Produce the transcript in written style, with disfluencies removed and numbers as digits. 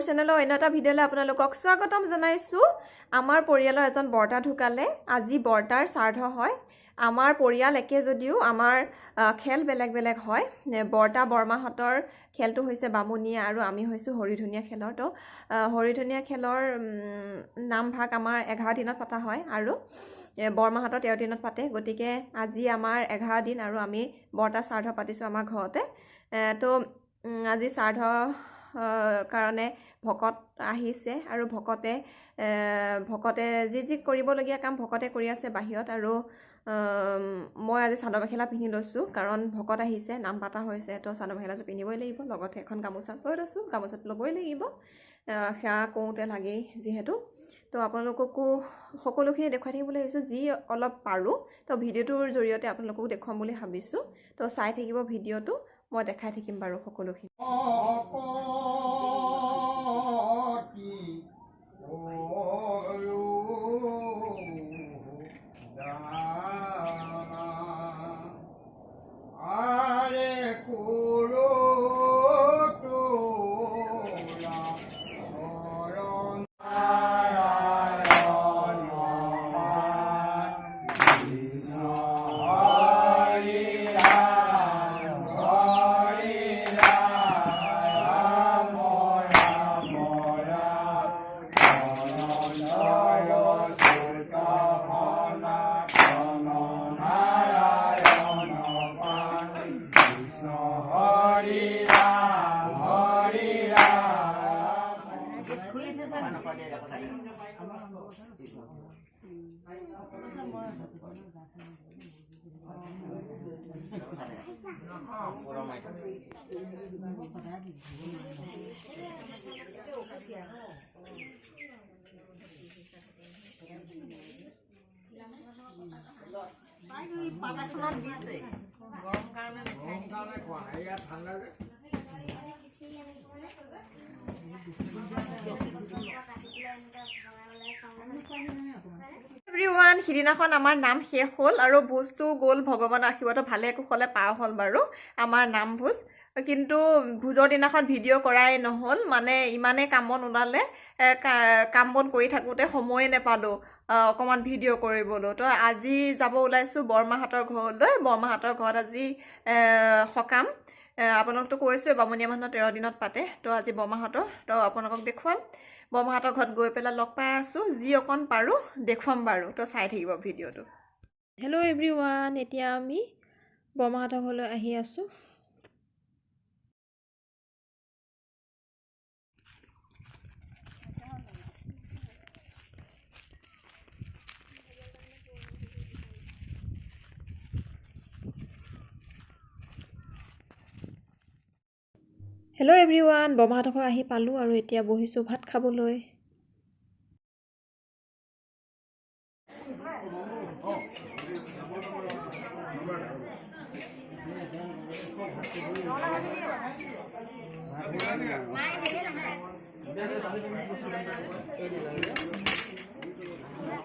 চেনেলৰ অন্য এটা ভিডিঅ'লৈ আপোনালোকক স্বাগতম জনাইছোঁ। আমাৰ পৰিয়ালৰ এজন বৰ্তা ঢুকালে। আজি বৰ্তাৰ শ্ৰাদ্ধ হয়। আমাৰ পৰিয়াল একে যদিও আমাৰ খেল বেলেগ বেলেগ হয়। বৰ্তা বৰমাহঁতৰ খেলটো হৈছে বামুণীয়া আৰু আমি হৈছোঁ হৰিধুনীয়া খেলৰ। তো হৰিধুনীয়া খেলৰ নামভাগ আমাৰ 11 দিনত পতা হয় আৰু বৰমাহঁতৰ 13 দিনত পাতে। গতিকে আজি আমাৰ 11 দিন আৰু আমি বৰ্তা শ্ৰাদ্ধ পাতিছোঁ আমাৰ ঘৰতে। তো আজি শ্ৰাদ্ধ কাৰণে ভকত আহিছে আৰু ভকতে ভকতে যি যি কৰিবলগীয়া কাম ভকতে কৰি আছে বাহিৰত। আৰু মই আজি চাদৰ মেখেলা পিন্ধি লৈছোঁ, কাৰণ ভকত আহিছে, নাম পাতা হৈছে, তো চাদৰ মেখেলাযোৰ পিন্ধিবই লাগিব। লগতে এখন গামোচা লৈ লৈছোঁ, গামোচাটো ল'বই লাগিব, সেৱা কৰোঁতে লাগেই যিহেতু। তো আপোনালোককো সকলোখিনি দেখুৱাই থাকিম বুলি ভাবিছোঁ, যি অলপ পাৰোঁ। তো ভিডিঅ'টোৰ জৰিয়তে আপোনালোককো দেখুৱাম বুলি ভাবিছোঁ। তো চাই থাকিব ভিডিঅ'টো, মই দেখাই থাকিম বাৰু সকলোখিনি। এভৰিৱান, সিদিনাখন আমাৰ নাম শেষ হ'ল আৰু ভোজটো গ'ল ভগৱানৰ আশীৰ্বাদত ভালে কুশলে পাৰ হ'ল বাৰু আমাৰ নাম ভোজ। কিন্তু ভোজৰ দিনাখন ভিডিঅ' কৰাই নহ'ল, মানে ইমানেই কাম বন ওলালে, কাম বন কৰি থাকোঁতে সময়ে নেপালোঁ অকণমান ভিডিঅ' কৰিবলৈ। তো আজি যাব ওলাইছোঁ বৰমাহঁতৰ ঘৰলৈ। বৰমাহঁতৰ ঘৰত আজি সকাম। আপোনালোকতো কৈছোঁৱে বামুণীয়া মানুহৰ 13 দিনত পাতে। তো আজি বৰমাহঁতৰ, তো আপোনালোকক দেখুৱাম। বৰমাহঁতৰ ঘৰত গৈ পেলাই লগ পাই আছোঁ, যি অকণ পাৰোঁ দেখুৱাম বাৰু। তো চাই থাকিব ভিডিঅ'টো। হেল্ল' এভৰিৱান, এতিয়া আমি বৰমাহঁতৰ ঘৰলৈ আহি আছোঁ। হেল্ল' এভৰিৱান, বৰমাহঁতৰ ঘৰ আহি পালোঁ আৰু এতিয়া বহিছোঁ ভাত খাবলৈ।